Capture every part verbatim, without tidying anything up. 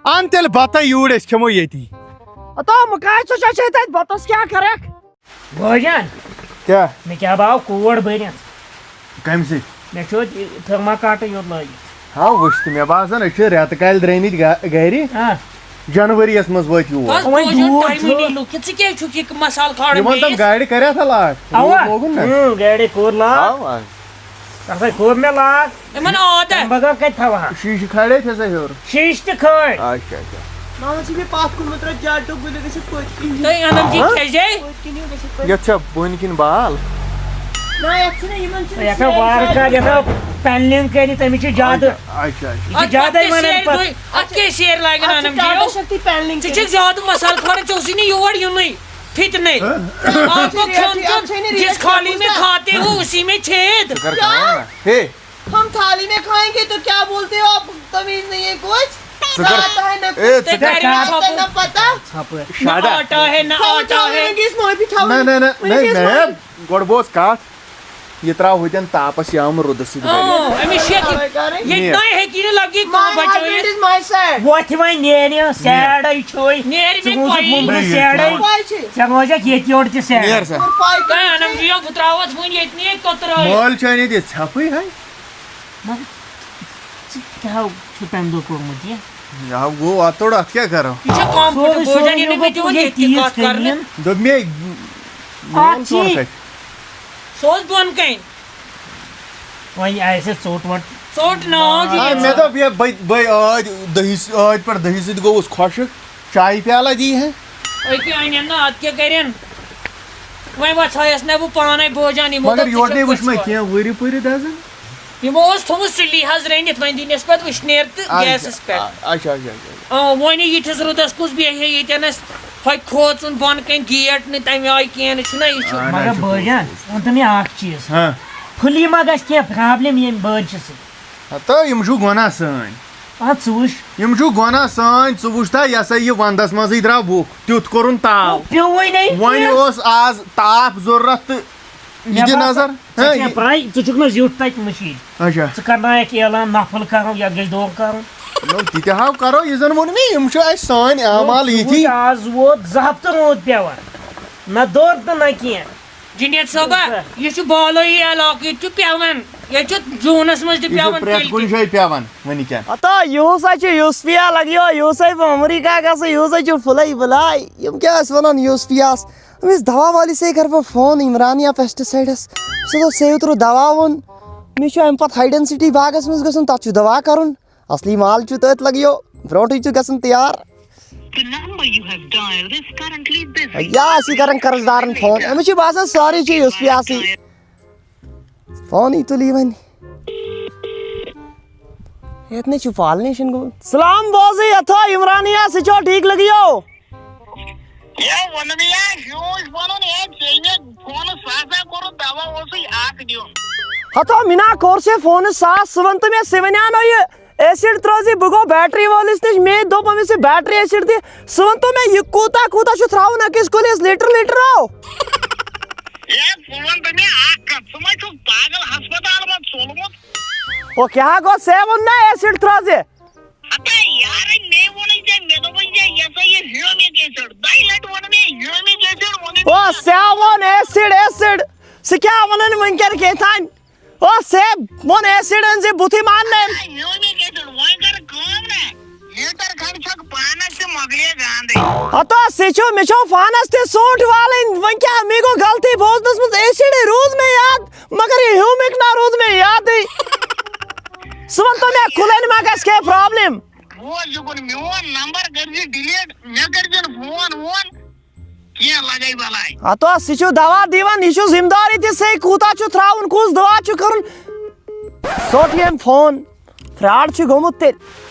اَن تیٚلہِ بَتَے یوٗرۍ، أسۍ کھٮ۪مو ییٚتی۔ ہتو مُکاے ژٕ چھے تتہِ بتس کیٛاہ کرکھ؟ بٲجان، کیٛاہ؟ مےٚ کیٛاہ باو کوٹ بٔرِتھ؟ کَمہِ سۭتۍ؟ مےٚ چھُ تھٔرما کاٹٕے یوت لٲگِتھ۔ ہاو وٕچھ تہٕ مےٚ باسان أسۍ چھِ رٮ۪تہٕ کالہِ درٛٲمٕتۍ گا-، گرِ۔ آ۔ جنؤریَس منٛز وٲتۍ یور۔ بس یِمَے بوجن دوٗر ٹایمٕے چھِ۔ نیٖلوٗ کہِ ژٕ کیٛازِ چھُکھ یہِ مسالہٕ کھاران یِمَن تِم بیٚیِس؟ گاڑِ کَرِ اَتھ لاک۔ اَوا۔ لوگُن نا؟ اۭں، گاڑِ کوٚر لاک۔ اَوا۔ تَتھ ہاے کوٚر مےٚ لاک۔ یِمَن آو تَمہِ تَتھ۔ بغٲر کَتہِ تھاوٕ ہا؟ شیٖشہٕ کھالے تھے ژےٚ ہیوٚر۔ شیٖشہٕ تہِ کھٲلۍ۔ اچھا، اچھا۔ ماما چھِ مےٚ پَتھ کُن مطلب جاڈو گُلہِ گٔژھِتھ پٔتۍ کِنۍ۔ تُہۍ اَنَن جی ہاں؟ کھیٚجے؟ پٔتۍ کِنۍ گٔژھِتھ پٔتۍ۔ یَتھ چھا بٔنۍ کِنۍ بال؟ نہ، یَتھ چھِنہٕ یِمَن چھِنہٕ یَتھ ہے شیٖشہٕ وارٕ کار، یَتھ ہے پینلِنگ کَرِ، تَمِچ چھِ زیادٕ۔ اچھا، اچھا، اچھا۔ یہِ چھِ اَتھ زیادٕ پَتہٕ یِمَن سیر پَتہٕ۔ دۄہہِ، اَتھ کیٛاہ سیر لاگَن اَتھ چھِ اَنَم ٹاٹا جِیو؟ شکتی پینلِنگ ژٕ کٔرِتھ۔ چھِکھ زیادٕ مسالہٕ کھاران، ژےٚ اوسُے نہٕ یور یُنُے۔ فتنہٕ۔ ہاں؟ آپ کو کھیوٚن کھیوٚن، جس تھالی میں کھاتے ہو، اسی میں چھید۔ ژٕ کر کٲم نا۔ ہے۔ ہم تھالی میں کھائیں گے تو کیا بولتے ہو آپ؟ تمیز نہیں ہے کچھ۔ ژٕ کر۔ آتا ہے نا اے، کچھ۔ ژٕ کر۔ آتا ہے نا پتا۔ ژھپہٕ۔ شادا۔ نہ آٹا ہے، نہ تھاوُن آٹا ہے۔ تھاوُن، أنِس معٲفی تھاوُن۔ نہ، نہ، نہ، أنِس نہ، معٲفی۔ میم، گۄڈٕ بوز کَتھ۔ یہِ ترٛاو ہُتٮ۪ن تاپس یا یِم رُدٕ سۭتۍ بٔرِتھ۔ آ، أمِس چھِ ییٚتہِ، ییٚتہِ نہ ہیٚکی نہٕ لگی کانٛہہ My husband بچٲیِتھ۔ Is my side۔ وۄتھ وۄنۍ نیرِ، سیڈے چھُے۔ نیرِ ژٕ مےٚ گوٚژھُکھ پَیی۔ مُمبرٕ نہ، یہِ سیڈے۔ چھُ۔ ژےٚ روزٮ۪کھ ییٚتہِ یورٕ تہِ سیڈ۔ نیر سا۔ اور پاے تۄہہِ کیٛاہ اَنَم چھِ؟ دِیو، بہٕ ترٛاوَتھ وۄنۍ ییٚتہِ نٕے کوٚترٲے۔ مٲلۍ چھٲنی دِتھ ژھٮ۪پھٕے ہے۔ مگر ژٕ کیٛاہ چھُکھ تَمہِ دۄہ کوٚرمُت یہِ؟ یہِ ہا گوٚو اَتھ توٚڑ، اَتھ کیٛاہ کَرو؟ یہِ چھا کانٛہہ سورُے پھٕٹہٕ بوجان، سورُے ییٚلہِ مےٚ گوٚو تہِ ووٚن ییٚتہِ ییٚتہِ تہِ تیٖژ کَتھ کٔرِنۍ۔ کَرنہٕ۔ دوٚپ مےٚ، اَتھ میون چھِ فون کَتہِ؟ سُہ اوس بۄن کَنہِ۔ وۄنۍ آسہِ ژوٚٹ ووٚٹ۔ ژوٚٹ نا آو آ، یہِ۔ مےٚ دوٚپ، یہِ بٔے، بٔے ٲدۍ دٔہِس، ٲدۍ پٮ۪ٹھ دٔہِس سۭتۍ گوٚوُس خۄشٕک، چایہِ پیالہ دی ہے۔ أکہِ أنِن نا، اَتھ کیٛاہ کَرن؟ وۄنۍ وۄژھایَس نہ بہٕ پانَے بوجان یِمو مگر دوٚپ، ژٕ یورٕ چھَکھ نے وٕچھ مےٚ پٔژھۍ کینٛہہ، ؤری پٔرِتھ حظ۔ یِمو اوس تھوٚمُت سُلی حظ رٔنِتھ، وۄنۍ دِنَس پَتہٕ وٕشنیر تہٕ اچھا، گیسَس پٮ۪ٹھ۔ اچھا، اچھا، اچھا، اچھا۔ آ، وۄنۍ یِتھِس رُدَس کُس بیٚہہِ ہے ییٚتٮ۪نَس؟ ہۄتہِ کھوژُن بۄن کَنہِ گیٹ نہٕ، تَمہِ آیہِ کینٛہہ نہٕ چھُنہ، یہِ چھُ۔ آ، نہ، مگر یہِ چھُ بٲجان، پوٚز۔ وۄنۍ تہٕ مےٚ اَکھ چیٖز۔ ہاں۔ پھُلی ما گژھِ کینٛہہ پرٛابلِم ییٚمہِ بٲجہِ سۭتۍ؟ ہتو، یِم چھُ گۄناہ سٲنۍ۔ آ، ژٕ وٕچھ۔ یِم چھُ گۄناہ سٲنۍ، ژٕ وٕچھ تا، یہِ ہسا یہِ وَندَس منٛزٕے درٛاو بُک، تیُتھ کوٚرُن تاو۔ پیوٚوُے نہٕ وۄنۍ کینٛہہ۔ اوس آز تاپھ ضروٗرت تہٕ یہِ مےٚ دِ باسان، نظر۔ ژےٚ ہاں، چھےٚ یہِ پَے، ژٕ چھُکھ نہ زیُٹھ تَتہِ مٔشیٖد۔ اچھا۔ ژٕ کَرنایَکھ اعلان، نفل کَرو، یَتھ گژھِ دۄہ کَرُن۔ نو، تہِ تہِ ہاو کَرو، یہِ زَن ووٚن مےٚ، یِم چھِ اَسہِ سٲنۍ اعمال ژٕ یِتھی۔ وٕچھ، آز ووت زٕ ہفتہٕ روٗد پٮ۪وان۔ نہ دوٚر تہٕ نہ کینٛہہ۔ جُنید صٲبہ، یہِ چھُ بالٲیی علاقہٕ، ییٚتہِ چھُ پٮ۪وان، ییٚتہِ چھُ جوٗنَس منٛز تہِ یہِ چھُ پٮ۪وان پرٛٮ۪تھ تیٚلہِ کُنہِ تہِ۔ جایہِ پٮ۪وان، وۄنۍ کیٛاہ؟ ہتا، یِہُس ہا چھُ یوسفیا لَگیو، یِہُس ہا بہٕ امریکہ گژھٕ، یِہُس ہا چھُ پھُلے بُلاے۔ یِم کیٛاہ ٲسۍ وَنان یوسفیاہَس؟ أمِس دوا وٲلِس ہے کَرٕ بہٕ فون، عمرانیا پیسٹیسایڈَس۔ سُہ دوٚپ، "سیو ترٛوو دوا ووٚن، مےٚ چھُ اَمہِ پَتہٕ ہاے ڈینسٹی باغَس منٛز گژھُن، تَتھ چھُ دوا کَرُن۔ اَصلی مال چھُ تٔتھۍ لَگیو، برونٛٹھٕے چھُ گژھُن تیار۔" The number you have dialed is currently busy. یا ٲسی کران قرض دارن فون، أمِس چھُ باسان سٲری چھِ یُس تہِ آسہِ۔ فونٕے تُلی وۄنۍ۔ یتھ نے چھُ پالنیشن گوٚمُت۔ سلام بوزٕے یتھو عمرانیہ، سُہ چھو ٹھیٖک لگیو؟ ہے ووٚنُم یا ہیوٗ چھُ وَنُن، ہے ژےٚ مےٚ فونہٕ ساسا کوٚرُتھ، دوا اوسُے اکھ دیُن۔ ہتو مِنا کوٚر سے فونہٕ ساس، سُہ وَن تہٕ مےٚ، سُہ وَنیٛاو نہٕ یہِ ایسڈ ترٲوزِ، بہٕ گوٚو بیٹری وٲلِس نِش، مے دوٚپ أمِس یہِ بیٹری ایسڈ دِ، سُہ وَن تو مےٚ یہِ کوٗتاہ کوٗتاہ چھُ تھاوُن أکِس کُلِس، لیٖٹر لیٖٹر آو؟ ہے، ژٕ وَن تہٕ مےٚ اکھ کتھ، ژٕ ما چھُکھ پاگل ہسپتال منٛز ژوٚلمُت؟ او کیٛاہ گوٚو، سے ووٚن نا ایسڈ ترٲوزِ؟ ہتا یارے، مے ووٚنُے ژےٚ، مےٚ دوٚپُے ژےٚ، یہِ ہسا یہِ ہیومک ایسڈ، دۄیہِ لٹہِ ووٚن مےٚ ہیومک ایسڈ، ووٚنُے او مےٚ۔ سے ووٚن ایسڈ ایسڈ، سُہ کیٛاہ وَنان وٕنکٮ۪ن کیٛاہ تام؟ او سے ووٚن ایسڈ أنۍ زِ بُتھٕے ماننہٕ أمۍ۔ ہیومک ایسڈ، وۄنۍ کر کٲم نا، لیٖٹر کھنڈ چھکھ پانس تہِ مۄکلے گاندے۔ ہتو سے چھُ، مےٚ چھو پانس تہِ سونٛٹھ والٕنۍ، وۄنۍ کیٛاہ، مےٚ گوٚو غلطی بوزنس منٛز ایسڈے روٗد مےٚ یاد۔ مگر یہِ ہیومک نا روٗد مےٚ یادٕے۔ سُہ وَن تو مےٚ، کُلٮ۪ن ما گژھِ کینٛہہ پرابلم؟ بوز یُکُن، میون نمبر کٔرزِ ڈیلیٹ، مےٚ کٔرزِ نہٕ فون وون کینٛہہ، لگے بلاے۔ ہتو سُہ چھُ دوا دِوان، یہِ چھُ ذمہٕ دار ییٚتہِ، سُہ کوٗتاہ چھُ تھاوُن، کُس دوا چھُ کرُن۔ ژوٚٹ ییٚمۍ فون۔ فراڈ چھُ گوٚمُت تیٚلہِ۔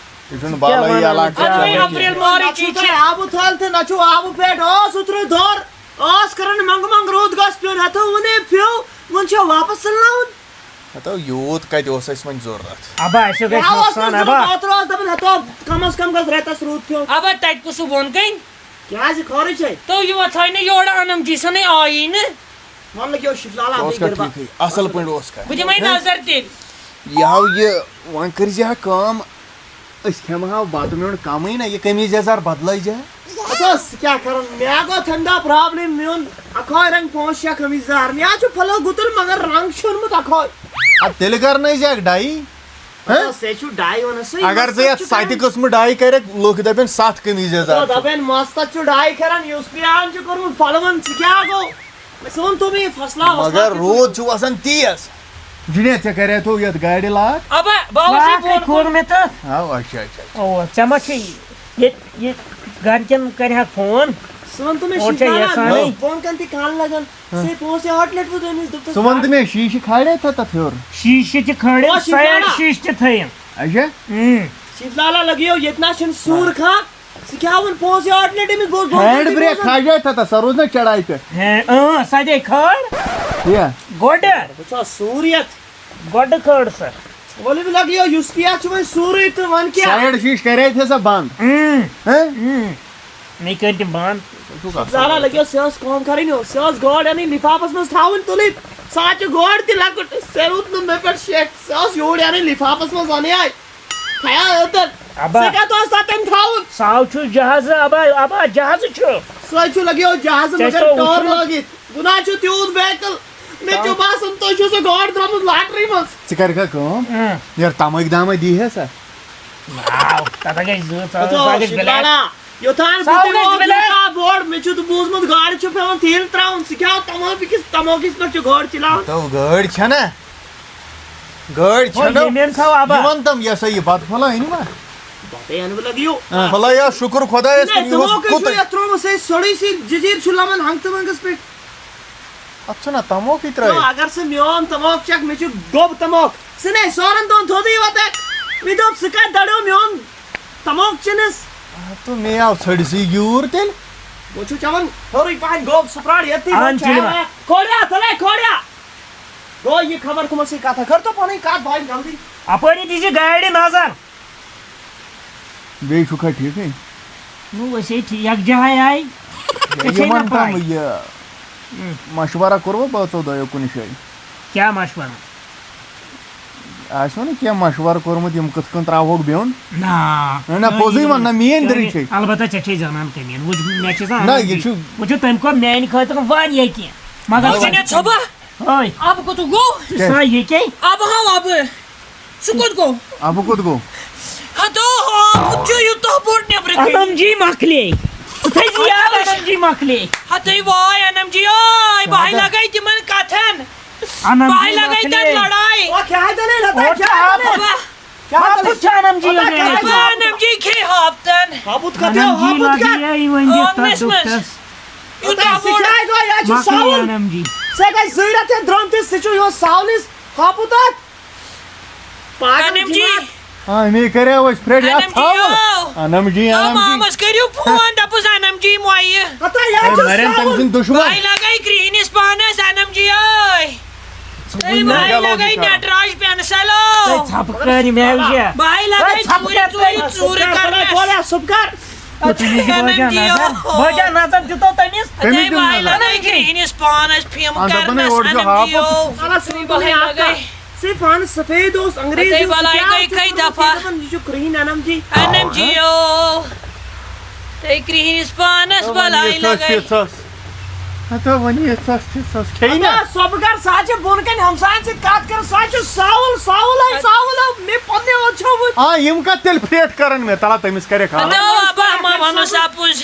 یہِ چھُنہٕ بالٲیی علاقہٕ کینٛہہ۔ اپریل مارچ چھُ۔ نہ چھُ تۄہہِ آبہٕ تھل تہٕ نہ چھُو آبہٕ پٮ۪ٹھ۔ آ، سُہ ترٛٲوۍ دۄر۔ آس کران منٛگہٕ منٛگہٕ روٗد گژھِ پیوٚن۔ ہتو ووٚنے پھیوٚو، وۄنۍ چھا واپس ژٕلناوُن؟ ہتو یوٗت کتہِ اوس اَسہِ وۄنۍ ضروٗرت؟ ابا، اَسہِ گژھِ کیٛاہ اوس نۄقصان، نہٕ ابا۔ ضروٗرت؟ اوترٕ اوس دپان، ہتو کمس کم گژھ رٮ۪تس روٗد پیوٚن۔ ابا، تتہِ کُس سُہ بۄن کَنۍ؟ کیٛازِ خٲرٕے چھے؟ تو یہِ وۄژھاے نہٕ یورٕ انم جی سنے آیی نہٕ۔ وَن لَگیو شِف لالا سُہ اوس بیٚیہِ کَتھ گِربا۔ ٹھیٖکٕے، اَصٕل پٲٹھۍ اوس کَتھ۔ بہٕ دِمَے نظر تیٚلہِ۔ یہِ ہاو یہِ، وۄنۍ کٔرۍ زِ ہا کٲم، أسۍ کھٮ۪مہٕ ہاو بَتہٕ میوٚنٛڈ کَمٕے نہ، یہِ قمیٖض یَزار بدلٲے زِ۔ اَدٕ حظ، ژٕ کیٛاہ کَرُن؟ مےٚ گوٚو تَمہِ دۄہ problem، میون اَکھوے رنٛگ پانٛژھ شےٚ قمیٖض یَزار۔ مےٚ حظ چھُ پھلو گُتُل، مگر رنٛگ چھُ اوٚنمُت اَکھوے۔ اَدٕ تیٚلہِ کَرنٲے زِ اَکھ ڈاے۔ ہہ؟ اَدٕ حظ، ژےٚ چھُ ڈاے وَنان سُے، اَگر ژٕ مَستَس یَتھ چھُ سَتہِ قٕسمہٕ ڈاے کَرٮ۪کھ، لُکھ دَپن سَتھ قمیٖض یَزار دَپن، چھِ۔ دَپن مَستَس چھُ ڈاے کَران، یُس پیان چھُ کوٚرمُت پھلوَن، ژٕ کیٛاہ گوٚو؟ ژٕ وَن تو مےٚ یہِ فصلہ وصلہ مگر کِتھ روٗد پٲٹھۍ؟ چھُ وَسان تیز۔ جُنید، ژےٚ کَریتھو یَتھ گاڑِ lock؟ ابا، بہٕ اوسُس یہِ lock ہے بۄن کُن۔ کوٚر مےٚ تَتھ۔ آ، اچھا، اچھا، اچھا۔ اَوا، ژےٚ ما چھُے یہِ، یہِ گَرِکٮ۪ن کَرِ ہا فون؟ ژٕ وَن تہٕ مےٚ اورٕ چھا شیٖشہٕ یَسان؟ اَنان؟ فون کَنہِ تہِ کَن لَگان۔ ہہ۔ ژےٚ پونٛسہٕ یہِ outlet وُترٲومٕژ، دوٚپتَس ژٕ وَن تہٕ مےٚ، شیٖشہٕ کھالے تھا تَتھ ہیوٚر؟ شیٖشہٕ تہِ کھٲلِم، او، شیٖشہٕ side لالا۔ شیٖشہٕ تہِ تھٲیِم۔ اچھا۔ اۭں۔ شیٖشہٕ لالا لَگیو ییٚتہِ نہ چھُنہٕ سوٗر کھا۔ ژٕ کیٛاہ وَن پونٛسہٕ یہِ outlet أمِس؟ بہٕ اوسُس دۄن hand گٲنٛٹَن brake روزان۔ کھاجے تھا، سۄ روز نہ چڑھاے پٮ۪ٹھ۔ ہے، اۭں، سۄ دے کھٲڑ۔ یہِ۔ گۄڈٕ۔ بہٕ چھُس سوٗر یَتھ۔ گۄڈٕ کھٲڑ سۄ۔ ؤلِو لَگیو، یُس کیٛاہ چھُ وۄنۍ سورُے تہٕ وَن کیٛاہ؟ Side شیٖشہٕ کَرے تھے سۄ بنٛد۔ اۭں۔ ہہ؟ اۭں۔ مےٚ کٔرۍ تِم بنٛد۔ ژٕ چھُکھ اَصٕل۔ زارا لَگیو، سۄ ٲس کٲم کَرٕنۍ، سۄ ٲس گٲڑۍ اَنٕنۍ، لِفافَس منٛز تھاوٕنۍ تُلِتھ۔ سۄ حظ چھِ گٲڑۍ تہِ لۄکٕٹ، ژےٚ روٗد نہٕ مےٚ پٮ۪ٹھ شک، سۄ ٲس یوٗرۍ اَنٕنۍ، لِفافَس منٛز اَنٕنۍ آے۔ خیال اوتر۔ ابا۔ ژٕ کَتھ اوس تَتٮ۪ن تھاوُن؟ سُہ ہاو چھُ جہازٕ، ابا، ابا، جہازٕ چھُ۔ سُے چھُ لَگیو جہازٕ ژےٚ مگر چھُو ٹٲر وُچھمُت؟ لٲگِتھ۔ گُناہ چھُ تیوٗت بیکل۔ مےٚ چھُ تَو- باسان تُہۍ چھِو سُہ گاڈ درٛامُت لاٹری منٛز۔ ژٕ کَرِ کھا کٲم؟ اۭں۔ یارٕ تَمٲکۍ دامَے دی ہے سا۔ واو، تَتھ ہا گژھِ زٕ، ژٕ ہَتو، سا گژھِ شِکارا۔ بلیک۔ یوٚتام سُہ ہا بہٕ تہِ گژھِ ووت بلیک۔ یوٗتاہ بوٚڑ، مےٚ چھُ تہٕ بوٗزمُت گاڈِ چھُ پٮ۪وان تیٖل ترٛاوُن۔ ژٕ کیٛاہ تَمٲکِس، تَمٲکِس پٮ۪ٹھ چھُ گٲڈ چلاوان؟ تو گٲڑۍ چھَنہ؟ گٲڑۍ ہو، چھَنہ؟ ییٚمٮ۪ن تھاو اَبا۔ یہِ وَن تَم، یہِ ہسا یہِ بَتہٕ پھوٚلہ أنۍ ما؟ بَتَے اَنہٕ بہٕ لَگیو۔ آ۔ پھوٚلہ یا شُکُر خۄدایَس کُن، یہِ یہِ اوس نَے، تِمو کَتہِ چھُ کوٗتاہ۔ یَتھ ترٛوومُت سُہ سیوٚدُے سُہ جٔزیٖر چھُ لَمان ہنٛگتہٕ منٛگَس پٮ۪ٹھ۔ اَتھ چھُنہ تَموکھٕے ترٛٲیِتھ؟ نو، اگر سُہ میون تَموکھ چَکھ، مےٚ چھُ گوٚب تَموکھ۔ سُہ نَے سورَن دۄہَن تھوٚدُے یوت اَتہِ۔ مےٚ دوٚپ، سُہ کَتہِ دَڑیو میون تَموکھ چِنَس؟ آ، تہٕ مے آو ژھٔڑسٕے گیوٗر تیٚلہِ۔ وۄنۍ چھُ چٮ۪وان ہیوٚرُے پَہَن گوٚب، سُہ پرٛاڑ ییٚتھی، اَہَن وۄنۍ چھُ چاے یِوان۔ وایا۔ کھوڑیا، تَلے کھوڑیا۔ گوٚو یہِ خبر کٕمَن سۭتۍ کَتھ؟ کَر تو پَنٕنۍ کَتھ، بہٕ آیَس جلدی۔ اَپٲری دِژ یہِ گاڑِ نظر۔ بیٚیہِ چھُکھا ٹھیٖکٕے؟ نو، أسۍ ہے ٹھیٖک، یَکجاہ آے۔ ژےٚ چھے یِمَن نہ پَے۔ تام یہِ اۭں۔ مَشوَرہ کوٚروٕ بٲژو دۄیو کُنہِ جایہِ؟ کیٛاہ مَشوَرہ؟ آسِوٕ نہٕ کینٛہہ مَشوَرٕ کوٚرمُت، یِم کِتھ کٔنۍ ترٛاوہوکھ بیوٚن؟ نہ۔ نہ، نہ، نہ، پوٚزُے یہِ وَن، نہ، میٛٲنۍ نہ، دٔلیٖل چھے۔ البتہ ژےٚ چھے زَنان کٔمیٖن۔ وٕچھ، مےٚ چھِ زَن نہ، یہِ چھُ وٕچھِو، تٔمۍ کوٚر میٛانہِ خٲطرٕ واریاہ کینٛہہ، مگر نہ، سُہ وۄنۍ چھُنہٕ ژھۄبہ۔ اوے۔ اب کوٚت گوٚو؟ کیٛاہ؟ سۄ یہِ کیٛاہ؟ اب ہاو اب۔ سُہ کوٚت گوٚو؟ ابہٕ کوٚت گوٚو؟ ہتو ہاو، ہُتھ چھُ یوٗتاہ بوٚڑ نیٚبرٕ کَنہِ۔ انم جی مۄکلے۔ ژٕ تھٲیزِ یاد، انم جی مۄکلے۔ ہتے واے، انم جی آے، بہٕ ہاے لگے تِمن کتھن۔ انم بہٕ ہاے جی لگے مۄکلے۔ تتھ لڑاے۔ او کیٛاہ دٔلیٖل ہتا، او کیٛاہ کیٛاہ دٔلیٖل؟ بابا۔ کیٛاہ ہاپُت دٔلیٖل؟ چھُ انم جی او ہتا گٔمٕتۍ۔ کیٛاہ ہاپُت؟ انم جی کھے ہاپتن۔ ہاپُت کتہِ؟ انم جی ہاپُت لگے کتہِ؟ یہِ وۄنۍ دِتھ آنگنس تتھ منٛز۔ دُپٹس۔ یوٗتاہ ہتا سُہ بوٚڑ۔ کیٛاہ گوٚو؟ یہِ حظ چھُ انم ساوُل۔ جی۔ ژےٚ گژھِ زٕے رٮ۪تھ یتھ درٛامتِس، ژٕ چھُ یِوان ساولِس ہاپُت اتھ۔ پاگل انم جی۔ جماعت۔ آ، مے کریو أسۍ پھرٛٹھ یتھ انم جی ژھاوُل۔ او۔ انم جی، تو انم جی۔ مامس کٔرِو فون، دپُس انم جی مۄیہِ۔ ہتا یہِ ہے، چھُ مَرن تٔمۍ ساوُل۔ سٕنٛدۍ دُشمن۔ بھائی لگے گرٛیٖنِس پانس، انم جی ٲے۔ ژٕ تُہۍ ؤنِو مےٚ بھائی کیٛاہ لگے وَنُن چھُ؟ نٹراج پینسل او۔ تُہۍ ژھپہٕ کٔرِو مےٚ وٕچھِ۔ بھائی لگے ہے، ژھپہٕ ژوٗرِ، کیٛاہ ژوٗرِ، کٔرِو؟ ژوٗرِ ژھپہٕ کٔرِو، کرنس۔ بوزیا، ژھپہٕ کر۔ تُہۍ چھِو یہِ انم بوزیا جی نظر؟ او۔ بوزیا نظر دِتو تٔمِس؟ تٔمِس تُہۍ دِیُن بھائی نظر۔ لگے گرٛیٖنِس پانس فِم آ، دَپان ہے، کرنس، اورٕ چھُ انم جی ہاپُت۔ او۔ اَلَس ژٕ بھائی لگے۔ ژٕ پانہٕ سفید اوس، انگریز اتے اوس، بلائی کیٛاہ گئی اوس کئی یہِ دفعہ۔ دپان، یہِ چھُ کرٛہِنۍ انم جی۔ انم جی او۔ تُہۍ کرٛہِنِس پانس بلائی لگے۔ ہتا وۄنۍ یہِ ژھس تہِ ژھس کھیٚیہِ نا۔ ہتا سۄ بہٕ کر، سۄ چھِ بۄن کَنہِ ہمساین سۭتۍ کتھ کران، سۄ چھِ ساوُل، ساوُل ہے، ساوُل ہے، مےٚ پننہِ اوٚنٛد چھومُت۔ آ، یِم کتھ تیٚلہِ پھرٛٹھ کرن مےٚ، تلا تٔمِس کرٮ۪کھ حال۔ ہتا بابا، ما ونُس اپُز۔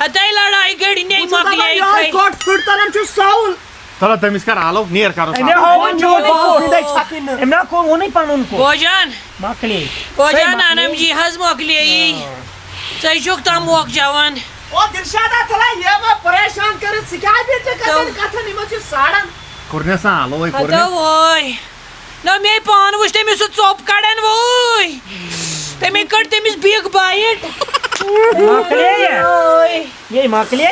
ہتے لڑاے گٔڑۍ نے بہٕ چھُس دپان، مۄکلے یِہوٚے کھے۔ کوٚٹ پھٕٹ تران چھُ ساوُل۔ تَلہ تٔمِس کر آلو، نیر کرو أمۍ ساوُل۔ ہاوُن میون بہٕ کوٚٹ۔ سیٖدھے چھَکٕنۍ نہٕ۔ أمۍ ہا کوٚر ووٚنُے پَنُن کوٚٹ۔ بوجان۔ مۄکلے۔ بوجان، سۄے مۄکلے۔ انم جی حظ مۄکلے۔ آ۔ ژٕ چھُکھ تموکھ چٮ۪وان۔ او دِلشادا، تَلہ یہِ ما پریشان کٔرِتھ، ژٕ کیٛاہ بیٚیہِ ژےٚ کَتٮ۪ن تو۔ کَتھَن یِمَن چھِ ساڑان۔ کوٚرنَس سا آلو، وۄنۍ کوٚرنَس۔ ہتو وٲے۔ نہ مے پان وٕچھ تٔمِس سُہ ژوٚپ کڑان وٲے۔ تٔمۍ کٔڑ تٔمِس big bite۔ مۄکلے یہِ؟ اوے۔ یے مۄکلے؟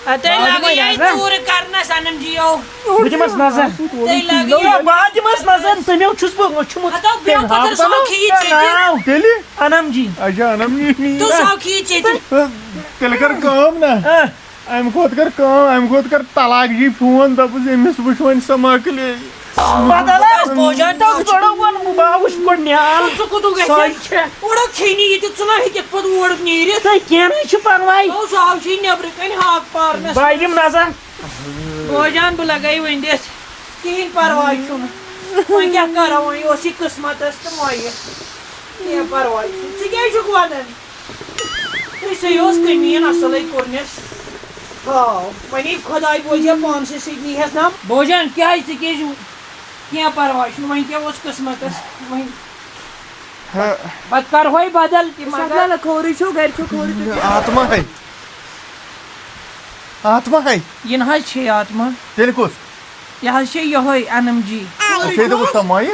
ہتے بہٕ دِمے لگے یہِ نظر۔ ژوٗرِ کرنس انم جی او۔ بہٕ دِمس نظر۔ تیٚلہِ لگے یہِ۔ بہٕ دِمس نظر، تٔمۍ چھُس بہٕ وٕچھمُت۔ ہتو بیٚیہِ تٔمۍ پتہٕ ہاو سُہ تَلو۔ کھیٚیہِ ژےٚ تہِ۔ ناو۔ تیٚلہِ؟ انم جی۔ اچھا، انم جی۔ تُہۍ ساو کھیٚیہِ ژےٚ تہِ۔ تیٚلہِ کر کٲم نا۔ آ۔ امہِ کھۄتہٕ کر کٲم، امہِ کھۄتہٕ کر طلاق جی فون، دپُس أمِس وٕچھ وۄنۍ سۄ مۄکلے۔ بدل بس بوجان تَتھ گۄڈٕ وَن بہٕ، بہٕ وٕچھٕ گۄڈٕ نِہال۔ ژٕ کوٚت گژھِ؟ سۄے چھےٚ۔ اورٕ کھیٚنہِ ییٚتہِ، ژٕ نہ ہیٚککھ پَتہٕ اور نیٖرِتھ۔ تہٕ کینٛہہ نہ چھُ پَرواے۔ گوٚو سُہ آو چھُے نٮ۪برٕ کَنۍ ہاکھ پارنَس۔ بہٕ دِمہٕ نظر۔ بوجان بہٕ لَگَے وۄنۍ دِتھ۔ کِہیٖنۍ پَرواے چھُنہٕ۔ وۄنۍ کیٛاہ کَرو، وۄنۍ اوس یہِ قٕسمَتَس تہٕ وۄنۍ۔ کینٛہہ پَرواے چھُنہٕ۔ ژٕ کیٛازِ چھُکھ وَنان؟ تہٕ سُے اوس کٔمیٖن اَصٕلٕے کوٚرنَس۔ آ، وۄنۍ ییٚلہِ خۄداے بوزِ ہا پانسٕے سۭتۍ نیٖہَس نَم۔ بوجان کیٛازِ؟ ژٕ کیٛازِ چھُکھ؟ کینٛہہ پَرواے چھُنہٕ، وۄنۍ کیٛاہ اوس قٕسمَتَس؟ وۄنۍ ہہ۔ پَتہٕ کَرہوے بدل تہِ، مگر سَتھ لَلہٕ کھوورٕے چھُو، گَرِ چھُو کھوورٕے تُہۍ کیٛاہ؟ آتما ہے۔ آتما ہے۔ یہِ نہ حظ چھے آتما۔ تیٚلہِ کُس؟ یہِ حظ چھے یِہوٚے اٮ۪ن ایم جی۔ ژےٚ دوٚپُتھ سۄ مۄیہِ؟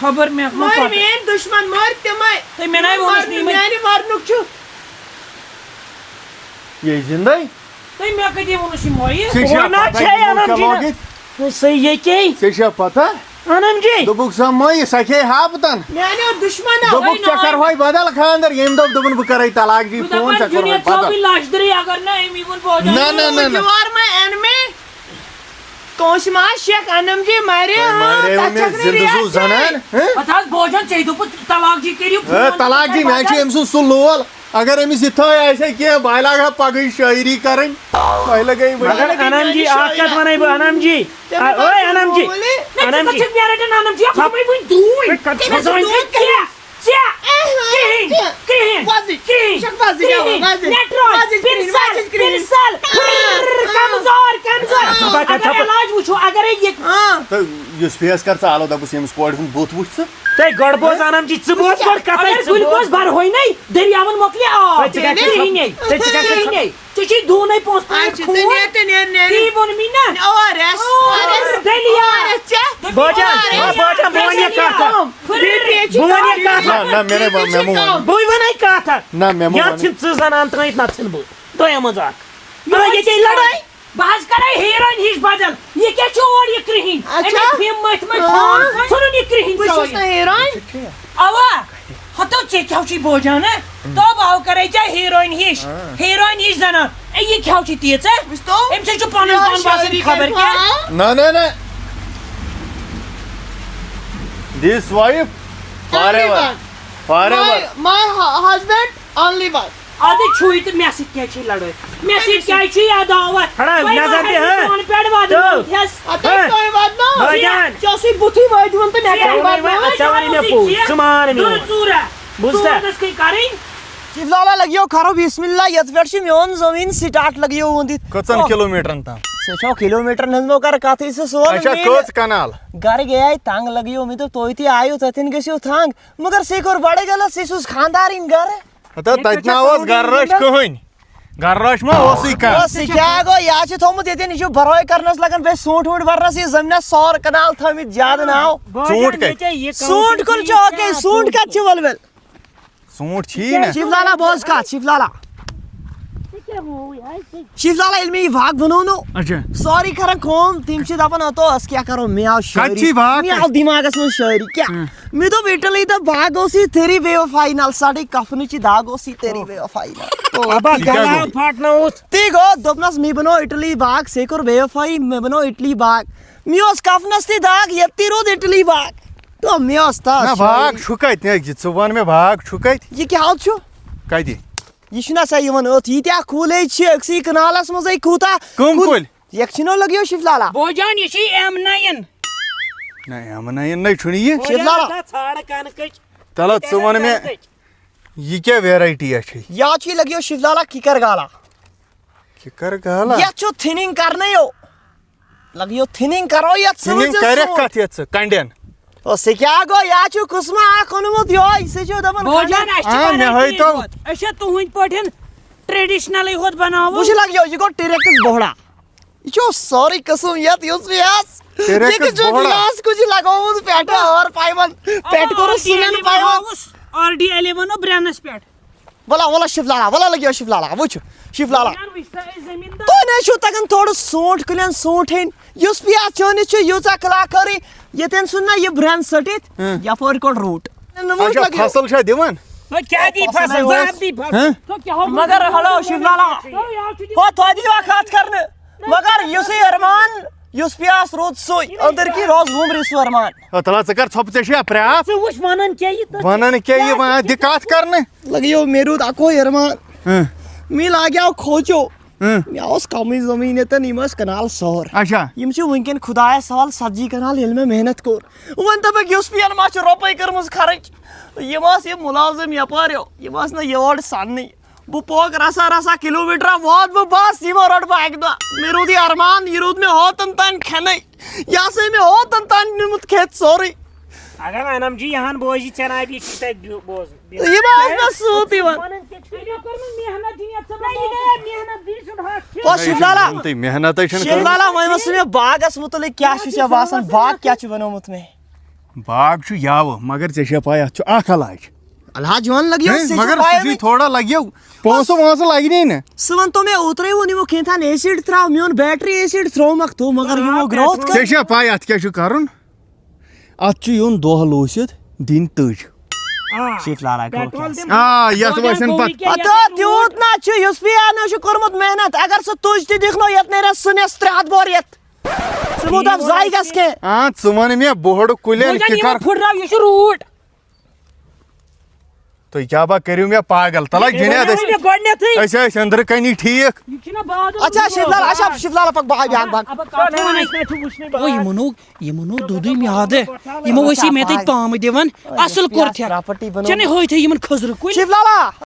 خبر مےٚ ما مۄر پَتہ۔ میٲنۍ دُشمن مٲرۍ تِمے۔ تہٕ مےٚ نَے ووٚنُس نہٕ یِمَے۔ میانہِ مرنُک چھُ۔ یے زِندَے؟ تہٕ مےٚ کَتہِ ووٚنُس یہِ مۄیہِ؟ ژےٚ چھےٚ وَنان پَتہ چھے یِمو اٮ۪ن ایم جی کیٛاہ نہ۔ لوگِتھ؟ سُہ ییٚتی۔ ژےٚ چھےٚ پَتہ؟ N M G. دوٚپُکھ سۄ مۄیہِ، سۄ کھے ہاپتن۔ میانیو دُشمنو۔ دوٚپُکھ ژےٚ کرہوے بدل خاندر، ییٚمہِ دۄہ دوٚپُن بہٕ کرے طلاق جی بہٕ فون، دَپان ژےٚ کرہوے جُنید صٲبٕے بدل۔ لَش درٕے اگر نہٕ أمۍ یِمَن بوجن۔ نہ، نہ، نہ، نہ۔ یور ما اٮ۪ن مےٚ؟ کٲنٛسہِ ما شیخ انم جی مارے، تۄہہِ ہاں، ماریو تتھ مےٚ چھکھ نہٕ زِندٕ زُو reaction۔ زنان، ہہ؟ پتہٕ حظ بوجن ژےٚ دوٚپُتھ طلاق جی کٔرِو ہے، فون، طلاق جی، مےٚ چھُ أمۍ سُنٛد سُہ لول۔ اگر أمِس یہِ تھٲے آسہِ ہے کینٛہہ، بہٕ لگہٕ ہا پگہٕے شٲعری کرٕنۍ۔ بہٕ لگے وۄنۍ۔ مگر انم جی، اکھ کتھ ونے بہٕ، انم جی۔ ژےٚ آ، ما اوے کَرُن انم جی۔ قبوٗلٕے؟ نہ، ژٕ انم کتھ جی۔ چھکھ نیران انم جی؟ اکھ تھپھ۔ دوٚپمَے وٕنۍ دوٗنۍ۔ ہے، کتھ تٔمِس چھَس وَنان؟ دوٗنۍ کیٛاہ؟ ژےٚ، اہا، کِہیٖنۍ، ژےٚ۔ کِہیٖنۍ، وۄزٕج، کِہیٖنۍ، ژٕ چھَکھ وۄزٕج، کِہیٖنۍ۔ اَوا، وۄزٕج، نٮ۪ٹراج، وۄزٕج کِہیٖنۍ، پِرسَل، وۄزٕج کِہیٖنۍ۔ پِرسَل، آ، آ۔ کمزور، کمزور۔ آ۔ اگر علاج وٕچھو، اگرے یہِ آ۔ تہٕ یُس فیس کر ژٕ آلو دَپُس ییٚمِس کورِ ہُنٛد بُتھ وٕچھ ژٕ۔ تہٕ گۄڈٕ بوز انم جی، ژٕ بوز گۄڈٕ کتھے، اگر ژٕ بوز۔ گلوکوز برہوے نے، دٔریاوَن مۄکلہِ آب۔ ہے، ژٕ کیٛاہ کِہیٖنۍ۔ کِہیٖنۍ۔ ژےٚ چھِ کیٛاہ کِہیٖنۍ۔ ژےٚ چھُے دوٗنے پونٛسہٕ اچھا، ترٛٲوِتھ تیٚلہِ خوٗن۔ نیرِ، تیٚلہِ نیرِ، نیرِ۔ تی ووٚن مےٚ نا۔ O R S. O R S. دٔلیٖل۔ او آر ایس چےٚ؟ بوجان، او آر ایس۔ بوجان، بہٕ وَنہٕ یہِ کَتھ اَکھ۔ پھر بہٕ وَنہٕ یہِ کَتھ اَکھ۔ نہ، نہ، مےٚ نہٕ، مےٚ مہٕ وَن۔ بہٕ وَنَے کَتھ اَکھ۔ نہ، مےٚ مہٕ یَتھ وَن۔ چھِنہٕ ژٕ زَنان ترٛٲوِتھ، نَتہٕ ژھٕنہٕ بہٕ۔ دۄیو منٛز اَکھ۔ آ، ییٚتے لَڑٲے۔ بہٕ حظ کَرَے ہیٖرویِن ہِش بدل۔ یہِ کیٛاہ چھُ اورٕ یہِ کرٛہِنۍ؟ اچھا۔ أمۍ فِم مٔتھۍ مٔتھۍ آ۔ تھوٚو۔ ژھٕنُن یہِ کرٛہِنۍ بہٕ چھَس ترٛٲوِتھ۔ نہٕ ہیٖرویِن۔ اَوا۔ ہتو ژےٚ کیٛاہ چھُے بوجان، ہہ؟ تو بہٕ ہاو کرے ژےٚ ہیٖرویِن ہِش، ہاں۔ ہیٖرویِن ہِش زنان۔ اے، یہِ کیٛاہ چھُے تیٖژ، ہہ؟ وٕچھ تو۔ أمۍ سۭتۍ چھُ پنُن یہِ پان باسان شٲعری خبر کرِ کیٛاہ۔ پانہٕ۔ نہ، نہ، نہ۔ This wife forever۔ Only one۔ Forever۔ My, my hu-, husband only one۔ اَدٕ چھُے تہٕ مےٚ سۭتۍ کیٛازِ چھے لڑٲے؟ مےٚ سۭتۍ کیٛازِ چھُے عداوت؟ کھڑا، وۄنۍ نظر ما دِ، ہٮ۪کہٕ ہہ۔ پانہٕ پٮ۪ٹھ واتنٲوِتھ تو۔ ہٮ۪س؟ اَدٕ ہہ۔ تۄہہِ وَدنو۔ بٲے جان۔ ژےٚ اوسُے بُتھٕے وٲتۍ ووٚن تہٕ مےٚ کیٛاہ ژےٚ ووٚنُے وَدنو؟ وۄنۍ، ژےٚ ووٚنُے مےٚ پوٚز۔ ژٕ مان مےٚ دُر وۄنۍ۔ ژوٗرا۔ بوٗزتھا؟ ژوٗرَس کٔرۍ کَرٕنۍ۔ شیف لالا لگیو کھرو بسم اللہ، یتھ پٮ۪ٹھ چھُ میون زٔمیٖن سٹارٹ لگیو اُہُنٛد یہِ۔ کٔژَن کِلوٗمیٖٹرَن تام؟ سُہ چھُ کِلوٗمیٖٹرَن ہٕنٛز مو کَرٕ کَتھٕے، سُہ سون اچھا، زٔمیٖن۔ کٔژ کنال؟ گرٕ گٔیے تنگ لگیو، مےٚ دوٚپ تُہۍ تہِ آیِو، تَتٮ۪ن گٔژھِو تھنگ۔ مگر سُہ کوٚر بڑٕ غلط، سُہ اوس خاندارٕنۍ گرٕ۔ ہتا ہے، تَتہِ ژٕ نہ چھَکھ اوس سون گرٕ رٲچھ زٔمیٖن۔ کٕہٕنۍ۔ گرٕ رٲچھ ما اوسُے کانٛہہ؟ ہے، سُہ کیٛاہ گوٚو؟ یہِ حظ چھُ تھوٚومُت ییٚتٮ۪ن، یہِ چھُ بَرٲے کرنَس لگان، بیٚیہِ ژوٗنٛٹھۍ ووٗنٛٹھۍ بَرنَس، یہِ زٔمیٖنَس سور کنال تھٲومٕتۍ زیادٕ ناو۔ بہٕ ژوٗنٛٹھۍ وَنہٕ کَتہِ؟ ییٚتہِ یہِ ژوٗنٛٹھۍ کُل چھُ، کَتھ اوکے، ژوٗنٛٹھۍ کَتہِ چھِ ؤلۍ ؤلۍ؟ ژوٗنٛٹھۍ چھی نہ۔ شیف لالا، بوز کتھ، شیف لالا۔ ژےٚ کیٛاہ ہووُے؟ ہے، ژےٚ شیف لالا، ییٚلہِ مےٚ یہِ باغ بنوونو، اچھا۔ سورُے کران کٲم، تِم چھِ دپان، ہتو، أسۍ کیٛاہ کرو؟ مےٚ آو شٲعری، کتہِ چھی باغ؟ مےٚ آو دِماغس منٛز شٲعری، کیٛاہ؟ ہم۔ مےٚ دوٚپ، اٹلی تہٕ باغ اوس یہِ تیری بے وفائی نال، ساڑے کفنہٕ چی داغ اوس یہِ تیری بے وفائی نال۔ تو ابا، یہِ کیٛاہ دلاو گوٚو؟ پھاٹنووُتھ۔ تی گوٚو، دوٚپنس، مےٚ بنوو اٹلی باغ، ژےٚ کوٚر بے وفائی، مےٚ بنوو اٹلی باغ۔ مےٚ اوس کفنس تہِ داغ، یتھ تہِ روٗد اٹلی باغ۔ تو مےٚ اوس تس نہ، باغ شٲعری۔ چھُ کتہِ؟ ہے، یہِ ژٕ وَن مےٚ، باغ چھُ کتہِ؟ یہِ کیٛاہ حظ چھُ؟ کتہِ؟ یہِ چھُنہ سا یِوان أتھۍ، ییٖتیٛاہ کُلۍ چھِ أکسٕے کنالس منٛزٕے، کوٗتاہ کٕم کُلۍ؟ کُلۍ؟ یکھ چھِنو لگیو شیف لالا۔ بوجان، یہِ چھِ ایم ناین۔ نہ، ایم ناین نَے چھُنہٕ یہِ۔ شیف لالا۔ بوجان، ژھانڈ کنہٕ کٔچ۔ تلہ، ژٕ وَن مےٚ، کنہٕ کٔچ۔ یہِ کیٛاہ ویرایٹی چھے؟ یا چھُ یہِ لگیو شیف لالا کِکر گالا۔ کِکر گالا؟ یتھ چھُ تھِننگ کرنے یو۔ لگیو تھِننگ کرو یتھ سۭتۍ تھِننگ سۭتۍ کرکھ سون۔ کتھ یتھ ژٕ کنڈٮ۪ن؟ او، سُہ کیٛاہ گوٚو؟ یا چھُ قٕسمہ اکھ اوٚنمُت یہوے، سُہ چھُ دپان بوجان، کنڈٮ۪ن۔ اَسہِ چھِ آ، مےٚ variety ہٲیتو۔ یوت۔ أسۍ چھا تُہٕنٛدۍ پٲٹھۍ traditionalٕے ہوت بناوو؟ وٕچھ لگیو، یہِ گوٚو ٹِرٮ۪کٕس بوہڑا۔ یہِ چھُ سورُے قٕسم یتھ یُس مےٚ آس۔ ٹِرٮ۪کٕس یہِ چھُ بوہڑا۔ گلاس کُجہِ لگومُت پٮ۪ٹھٕ ٲر پایمن۔ پٮ۪ٹھٕ کوٚرُس already سُلٮ۪ن پایمن۔ بناوُس، already بناوُس brandس پٮ۪ٹھ۔ ولا، ولا شیف لالا، ولا لگیو شیف لالا، وٕچھ، شیف لالا۔ یار، وٕچھ سا، أسۍ زٔمیٖندار۔ تُہۍ نَے چھِو تَگان تھوڑا سونٛٹھ کُلٮ۪ن سونٛٹھ ہیٚنۍ۔ یُس پیاز چٲنِس چھُ، ییٖژاہ کلاکٲری، ییٚتٮ۪ن سُنٛد نہ یہِ brand ژٔٹِتھ، ہٕم۔ یپٲرۍ کوٚڑ root۔ نہٕ وٕچھ اچھا، لگیو۔ فصل چھا دِوان؟ وۄنۍ کیٛاہ دی فصل فصل، اوس۔ زٕ ہتھ دی فصل۔ ہہ؟ تو کیٛاہ ہو مگر ہلو شیف لالا۔ تو یہِ حظ چھُ دِوان۔ ہو، تۄہہِ دِیِو اکھ کتھ کرنہٕ۔ مگر یُس یہِ ارمان یُس پیاس روٗد سُے، أنٛدٕرۍ کِنۍ روز وُمرِ سُہ ارمان۔ ہے تَلہ ژٕ کر ژھۄپہٕ، ژےٚ چھُے اپریا؟ ژٕ وٕچھ وَنان کیٛاہ یہِ تۄہہِ؟ وَنان کیٛاہ یہِ؟ وَنان دِ کَتھ کرنہٕ۔ لگیو مےٚ روٗد اَکوے ارمان۔ ہاں۔ مےٚ لاگیو کھوچو۔ ہاں۔ مےٚ اوس کمٕے زٔمیٖن ییٚتٮ۪ن، یِم ٲسۍ کنال سور۔ اچھا۔ یِم چھِ وٕنکٮ۪ن خۄدایَس حوال ژتجی کنال، ییٚلہِ مےٚ محنت کوٚر۔ وۄنۍ دَپَکھ یُس پِین ما چھُ رۄپَے کٔرمٕژ خرٕچ؟ یِم ٲسۍ یِم مُلازِم یَپٲرۍ، یِم ٲسۍ نہٕ یور سَننٕے۔ بہٕ پوک رسا رسا کِلوٗ میٖٹرا ووت بہٕ بس، یہِ ما رٹہٕ بہٕ اکہِ دۄہ۔ مےٚ روٗد یہِ ارمان، یہِ روٗد مےٚ ہوتن تام کھٮ۪نے۔ یہِ ہسا مےٚ ہوتن تام نیوٗمُت کھٮ۪تھ سورُے۔ اگر انم جی یہان بوزی ژےٚ ناے بیٚیہِ چھی تتہِ بو-، بوزُن۔ یہِ ما اوس مےٚ سۭتۍ یِوان۔ ژےٚ مےٚ کٔرمٕژ محنت دِنۍ یتھ ژٕ نہ یہِ گٔیے محنت دِنۍ چھُنہٕ حق۔ او شیخ لالا، تُہۍ محنت ہے چھَنہٕ شیخ کٔرمٕژ۔ لالا، وۄنۍ وَن ژٕ مےٚ باغس مُتعلق کیٛاہ چھُ ژےٚ باسان؟ باغ کیٛاہ چھُ بنومُت مےٚ؟ باغ چھُ یاوٕ، مگر ژےٚ چھےٚ پَے، اَتھ چھُ اَکھ علاج۔ الحاج وَن لَگیو، ہے، ژےٚ چھےٚ مگر پَے سُہ چھُے مےٚ۔ تھوڑا لَگیو، پونٛسہٕ وونٛسہٕ لَگہِ نَے نہٕ۔ ژٕ وَن تو مےٚ، اوترَے ووٚن یِمو کینٛہہ تام acid ترٛاو، میون battery acid ترٛوومَکھ تو، مگر یِمو گرٛوتھ کٔر۔ ژےٚ چھےٚ پَے اَتھ کیٛاہ چھُ کَرُن؟ اَتھ چھُ یُن دۄہ لوٗسِتھ دِنۍ تٔج۔ آ۔ شیخ لالا گوٚو پیٹرول کیٛاہ؟ دِمہٕ۔ آ، یَتھ روزان وَسن پَتہٕ۔ پوٗرٕ کینٛہہ، اَتھ یَتھ تیوٗت نہ چھُ، یُس بیٚیہِ اَنو چھُ کوٚرمُت محنت، اگر سُہ تُج تہِ دِکھ نو، یَتھ نیرِ سُہ نٮ۪س ترٛےٚ ہَتھ بور یَتھ۔ ژٕ مہٕ دَپ زایہِ گژھِ کینٛہہ۔ آ، ژٕ وَن مےٚ بۄہڑٕ کُلٮ۪ن وۄنۍ زَن فِکر۔ یِمو پھٕٹراو، یہِ چھُ روٗٹ۔ تُہۍ کیٛاہ با کٔرِو مےٚ پاگل؟ تَلہ یہِ جِنید، وَنیو أسۍ، مےٚ گۄڈٕنٮ۪تھٕے۔ أسۍ ٲسۍ أنٛدرٕ کَنی ٹھیٖک۔ یہِ چھُنہ بادل اچھا، روٗٹ۔ شیخ لالا، اچھا، شیخ لالا، پَک بہٕ آیہِ بیٛاکھ باغ۔ اَبہٕ کَتھ وَنان، أسۍ نہ چھُ وٕچھنٕے او، یِمَن اوٚن، یِمَن اوٚن دوٚدُے میادٕ۔ یِمو ٲسی مےٚ تَتہِ پامہٕ دِوان۔ اَصٕل کوٚر تھےٚ۔ پراپرٹی بَنٲو۔ ژےٚ نے ہٲوتھے یِمَن کھٔزرٕ کُلۍ۔ شیخ لالا،